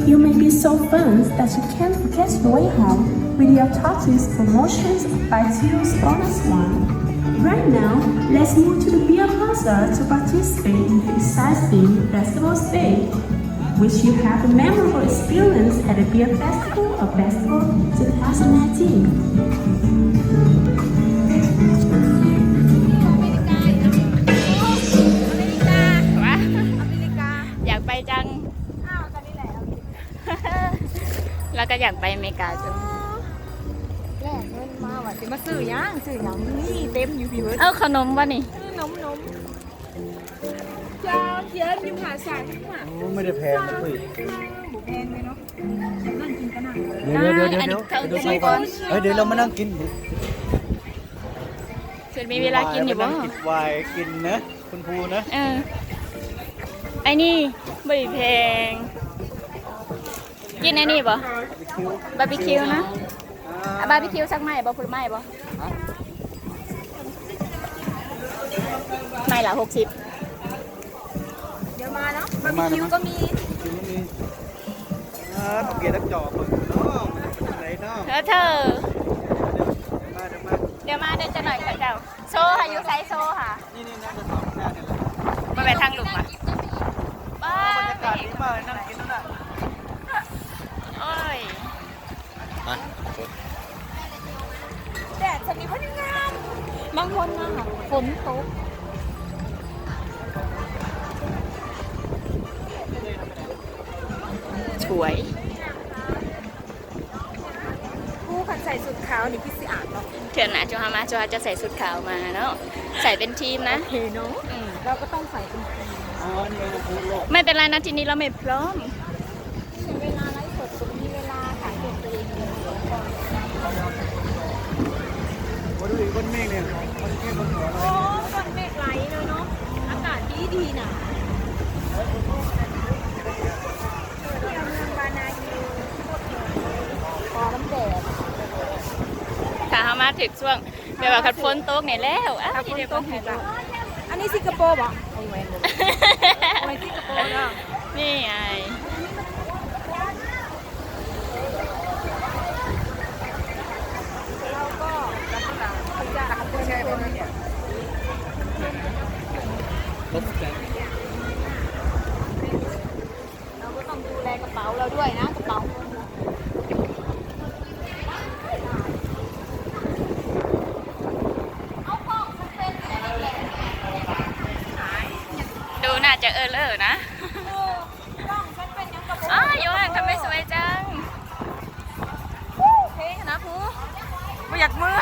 You may be so fun that you can't get your way home with your Tatu's promotions by Tatu's bonus one. Right now, let's move to the beer plaza to participate in the exciting Festival Day, which you have a memorable experience at the Beer Festival of Festival two thousand nineteen. ຢາກໄປຈັງ. ລາວກໍຢາກໄປອາເມລິກາຈຸ. ແລກເງິນມາວ່າຊິມາຊື້ຫຍັງ ຊື້ຫຍັງ ນີ້ເຕັມຢູ່ພີ້ເບິດ. ເອົາຂະໜົມບໍ່ນີ້? ເອີ ໜົມ ໜົມ. ຈາວ ຂຽນຢູ່ຫາສາຍ ໂອ້ ບໍ່ໄດ້ແພງນະ ບໍ່ແພງເລີຍເນາະ. ນັ່ງກິນກັນນະ. ດຽວໆ ດຽວໆ ດຽວເຮົາມານັ່ງກິນ. ເພິ່ນມີເວລາກິນຢູ່ບໍ່? ໄວນະ ຄຸນພູນະ. ເອີ ໄອ້ນີ້ບໍ່ໄດ້ແພງ. ກິນອັນນີ້ບໍ່? ບາບີຄິວນະ. ອາ ບາບີຄິວສັກໄມ້ບໍ່? ຜົນໄມ້ບໍ່? ໄມ້ລະຫົກສິບ. ດຽວມາເນາະ ບາບີຄິວກໍມີ. ບາບີຄິວກໍມີ. ອ່າ ຕ້ອງເກດຈອບເບິ່ງເນາະ ມັນເປັນຈັ່ງໃດເນາະ. ເອີ ເທີ ດຽວມາ ດຽວມາ ດຽວມາເດີ ຈັກໜ້ອຍເຂົາເຈົ້າ. ໂຊຫາ ຢູ່ໃສໂຊຫາ? ນີ້ໆ ໜ້າຈະສອງໜ້ານີ້ແຫຼະ. ບໍ່ແມ່ນທາງລຸ່ມຫວາ? ບັນຍາກາດດີມາກ ນັ່ງກິນນັ້ນນະ. ໂອ້ຍ ໄປ ແດດຊ່ຳນີ້ບໍ່ໄດ້ງາມ. ບາງຄົນມາຫາຝົນຕົກ. ສວຍ. ຜູ້ຄັນໃສ່ຊຸດຂາວນີ້ຄືຊິອາບເນາະ. ເທື່ອໜ້າຈຸເຮົາມາ ຈຸເຮົາຈະໃສ່ຊຸດຂາວມາເນາະ ໃສ່ເປັນທີມນະ. ໂອເຄເນາະ. ອືມ ເຮົາກໍຕ້ອງໃສ່ເປັນທີມ. ໄມ່ເປັນໄລນະ ທີນີ້ເຮົາໄມ່ພ້ອມ. ເວລາໄລຟ໌ສົດກໍມີເວລາຂາຍຕົວເອງ. ໂອ້ ກ້ອນເມກໄຫຼເລີຍເນາະ ອາກາດດີໆນະ. ຖ້າເຮົາມາຖືກຊ່ວງ ແບບວ່າຄັນຝົນຕົກນີ້ແລ້ວ ອ້າວ ອັນນີ້ສິງກະໂປບໍ່? ໂອ້ຍ ແມ່ນບໍ່? ໂອ້ຍ ສິງກະໂປເນາະ. ນີ້ໄງ ເຮົາກໍຕ້ອງດູແລກະເປົາລາວດ້ວຍນະ ກະເປົາ. ດູໜ້າຈະເອີເລີນະ. ອ້າຍ ຢູ່ຫັ້ນທຳໄມສວຍຈັງ. ເທ່ນະ ຜູ້ ບໍ່ຢາກເມືອ.